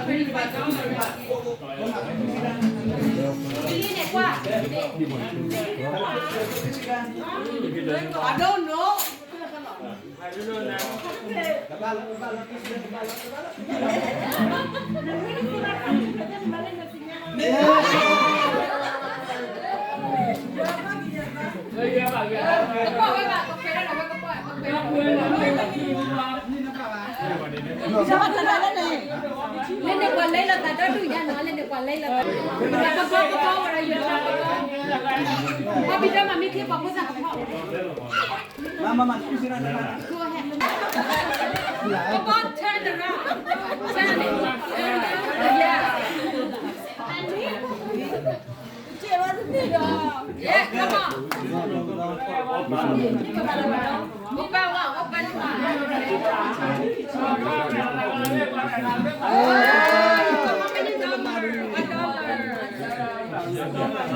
I don't know. လၢန့ၣ်ပှၤလဲလီၤသးဒီဒူၣ်ညါနီၤ, လၢန့ၣ်ပှၤလဲလီၤသး, ပကီပကီဝဲဒီးယိၤထီပကီ, ပှၤဘံၣ်ဒိၣ်မးမ့ၢ်ချ့ပှၤဖိသၣ်ကဖီၣ်, မၤမၤမၤ, ပကီ turn around, turn it, yeah. ဒ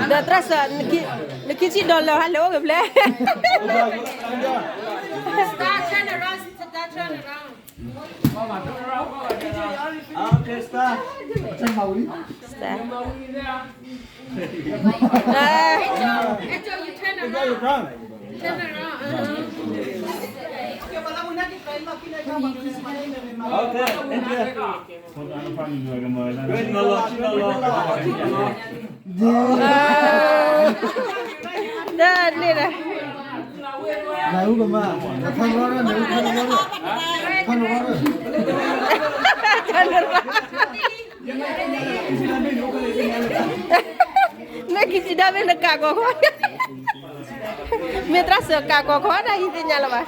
ီးသရၣ်စၢၤ, နခံဆံ dollar ဟဲလၢအိၣ်ဂ့ၤဖျဲၣ်. Star, turn around, Star, turn around. Okay, Star. Star. Angel, Angel, you turn around. Turn around. Uh-huh. Okay, thank you. Wait, no, no, no, no. ဒ်န့ၣ်ဒီး, နကံစံးဒၣ်မ့ၢ် နကးကီၢ်ခီ, မ့ၢ်သရၣ်စၢၤကးကီၢ်ခီဒၣ်အံၤသ့ၣ်ညါလၢၤဘၣ်,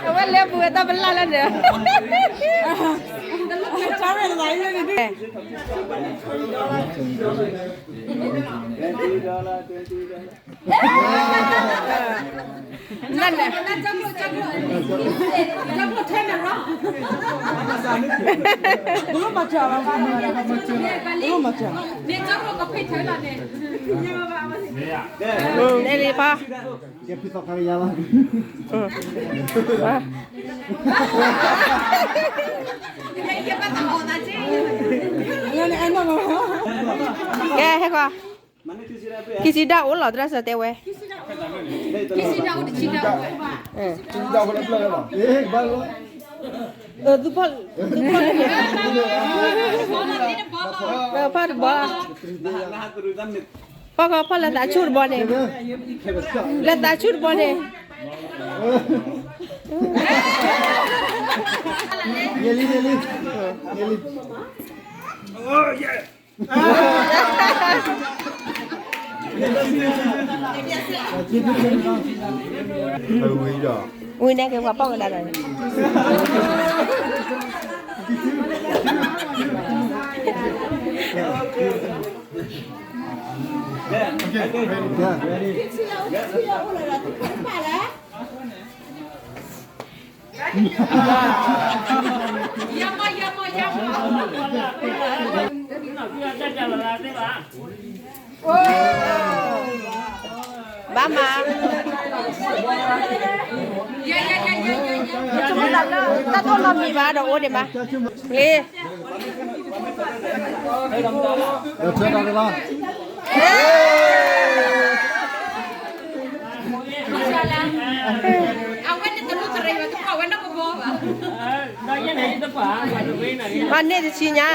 အဝဲလဲၤပူၤဝဲတၢ်ပလၢ်လၢန့ၣ် နန့ၣ်, န့ၣ်လံဖီ, ကဲ ဟဲဃီ, ကံစံးဒၣ်အိၣ်လီၤ သရၣ်စၢၤတဲဝဲ, သုဖီၣ်, သုဖီၣ်, ဖီၣ်တဘီ, ဖီၣ်ဃီဖီၣ်လၢသးဆူၣ်တဘီန့ၣ်, လၢသးဆူၣ်တဘီန့ၣ်, ဝံၤန့ၣ်က့ၤပှၤပီၣ်ကဒါဒီးန့ၣ် ဘၣ်မး, တၢ်တိၢ်နီတမံၤဘၣ်ဒီးအိၣ်ဒံးမး, လ့ အဝဲန့ၣ်တရူးတရံးဝဲ တကွၢ်ဝဲနီတဘီဘၣ်. မၤန့ၢ်တဆံညါ,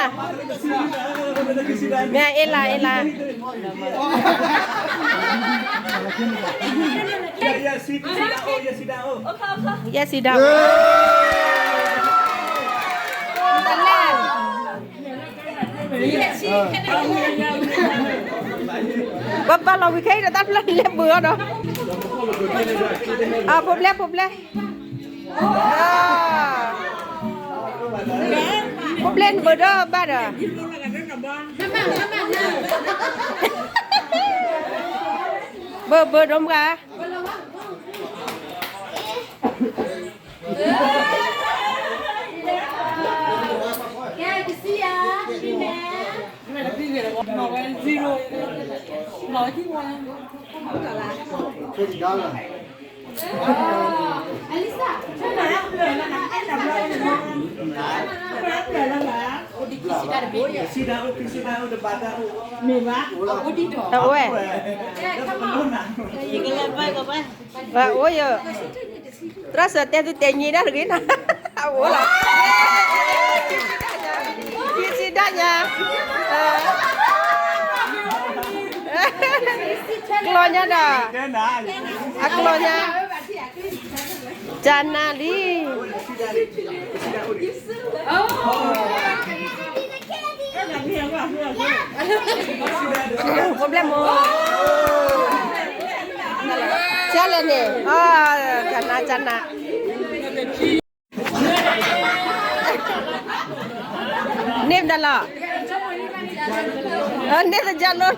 မ့ၢ်အ့လၤ အ့လၤ, yes, sit down. ပပာ်လီၤဝံၤခဲအံၤဒီး တၢ်ဖျၢၣ်လဲၤဘုးအီၤဒီး, အဖိပျဲၢ် ဖိပျဲၢ်, ဖိပျဲၢ်နဘုးဒီးဘၣ်ဒီး, ဘုးဘုးဒိၣ်မး, Alisa, တဝဲ, အိၣ်ယ, သရၣ်စၢၤတဲသုတဲညံဒၣ်တဂ့ၤနီၤ, အအိၣ်လီၤ, ခံဆံဒၣ်ညါ, ကျီညါဒီး, အကျီညါ, ကနၤလံ. Problem မ့ၢ်, ကလဲၣ်န့ၣ်, ကနၤ ကနၤ, န့ၢ်မတၤလီၤ, န့ၢ်တကလိၤ,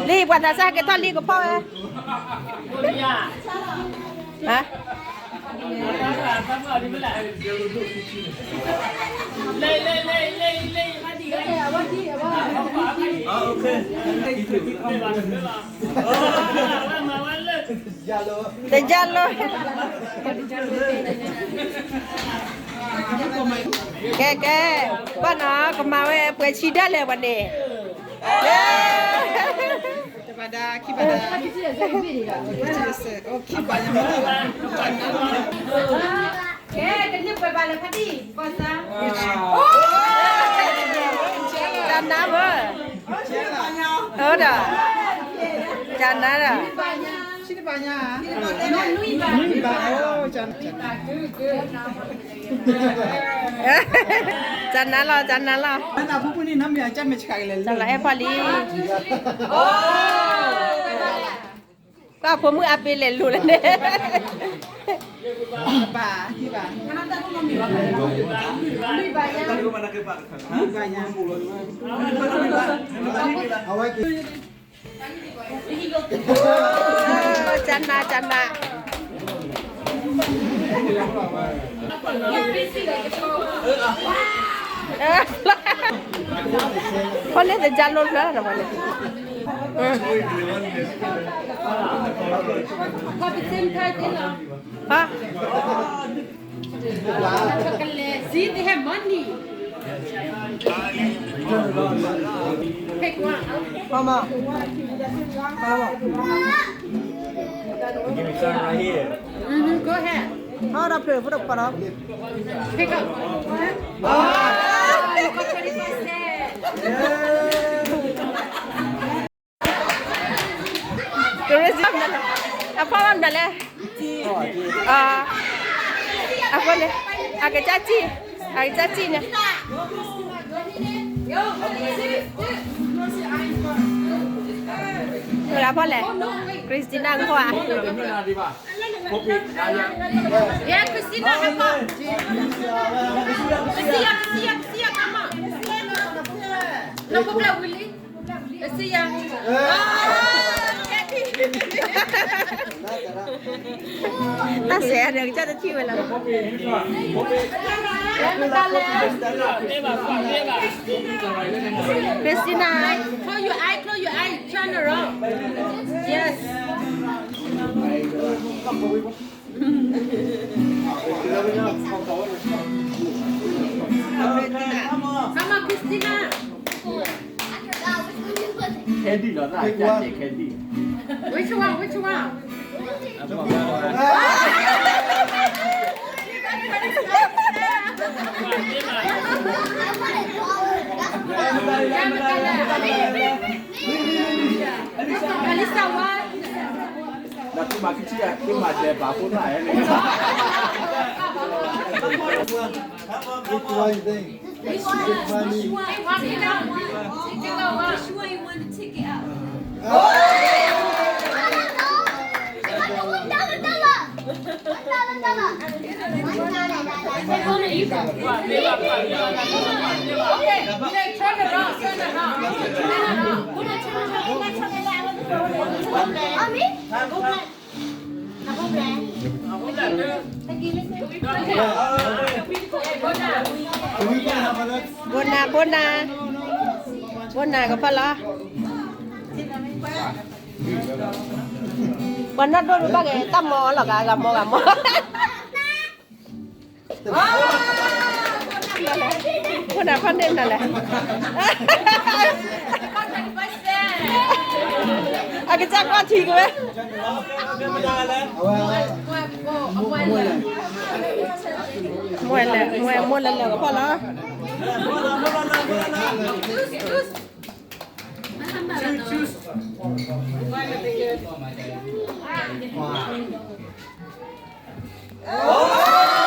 လံ ပှၤသးစၢ်က့ၤထီၣ်လံကဖီၣ်ဝဲ, ဟါ တကလိၤ, ကဲ ကဲ, ဘၣ်နီၤ ကမၤဝဲပှဲၤဆံဒၣ်လဲာ်ပှၤန့ၣ်, တဘၣ်ဒါ ခံဘၣ်ဒါ, ခံဘၣ်ညါ, ကနၢ်ဘၣ်, ဒီး, ကနၢ်ဒီး, ကနၢ်လီၤ ကနၢ်လီၤ, တၢ်လီၤအဲၣ်ဖီလံ, ပှၤဖိမုၣ်အပ့ၤလဲၤလိၤလၢန့ၣ်, ကနၢ် ကနၢ်, ဖီၣ်န့ၢ်တကလိၤဖျၢၣ်လီၤ, ဟါ See, they have money. Pick one. Mama. Mama. Give me some right here. Mm-hmm. Go ahead. How the play for the para? Pick up. Oh, you got twenty-five cents. Crazy. အဖီၣ်ဘၣ်မနုၤလဲၣ်, အဃိန့ၣ် အကစၢ်စံၣ်, အကစၢ်စံၣ်န့ၣ်, အဖီၣ်လဲၣ်, Christina ကဖီၣ်ဧါ. Yeah, Christina, help her. Christina, Christina, Christina, come on. No problem, Willie. Christina. Oh, Kathy. တၢ်စဲးအဒၢးကစၢ်တထံၣ်ဝဲလီၤ. Christina. Close your eye, close your eye. Turn around. Yes. Come on, Christina. Candy လီၤ, တၢ်စဲး candy. Which one? Which one? Melissa, what? နသုမၤကထံၣ် သုမၤဒဲးဘးဖိသၣ်အဲၣ်န့ၣ်. Which one? Which one? Which one? Take it out. Take it out. Which one you want to take it out? Oh! One dollar, dollar. One dollar, dollar. Bona, bona, bona ကဖီၣ်လီၤ. ပှၤနီၢ်ဒိၣ်ဒိၣ်ဘၣ်က့ၤ တၢ်မီၤအီၤလီၤ ဂၤမီၤဂၤမီၤ. နဖးန့ၢ်နၤလဲၣ်, အကစၢ်ကွၢ်ထံကဝဲ, မွဲလဲၣ် မွဲမိၢ်လဲၣ်လၢကဖီၣ်လီၤ.